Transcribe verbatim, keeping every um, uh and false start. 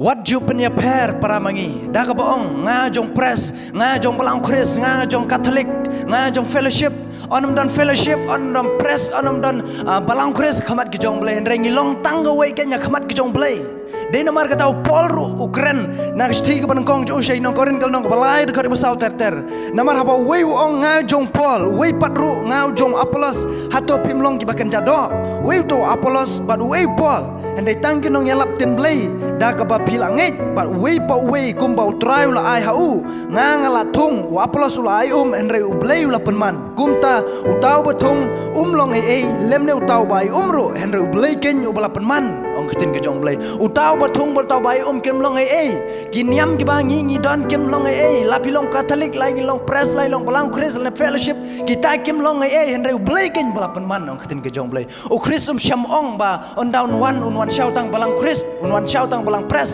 Wat ju pynïapher para ma ngi da kaba ong nga jong Pres, nga jong Balang Khrist, nga jong Katholik, nga jong Fellowship. Ym don Fellowship, ym don Pres, ym don, ah, Balang Khrist ha khmat ki jong Blei. Hynrei ngi long tang kawei kein ha khmat ki jong Blei. Dei namar kata u Paul ruh u kren na ka shithi kaba nyngkong jong u sha ki nong Korinth, ka lynnong kaba lai, dkhot kaba saw ter ter. Namar haba uwei u ong nga jong Paul, uwei pat ruh nga jong Apollos, hato phim long kiba kynja doh? Uwei uta u Apollos bad uwei u Paul, hynrei tang ki nongïalap ktien Blei, da kaba phi la ngeit, bad uwei pa uwei kumba U Trai u la ai ha u. Nga nga la thung, u Apollos u la ai um, hynrei U Blei u la pynman. Kumta uta uba thung um long ei ei, lymne uta uba ai um ruh, hynrei U Blei kein uba la pynman, ong ka ktien ka jong Blei. Uta uba thung bad uta uba ai um kim long ei ei. Ki niam kiba ngi ngi don kim long ei ei. La phi long Katholik, la ngi long Pres, la ngi long Balang Khrist, la Fellowship, kita kim long ei ei, hynrei U Blei kein uba la pynman, ong ka ktien ka jong Blei. U Khrist um shym ong ba un da un wan, un wan shaw tang Balang Khrist, un wan shaw tang Balang Pres,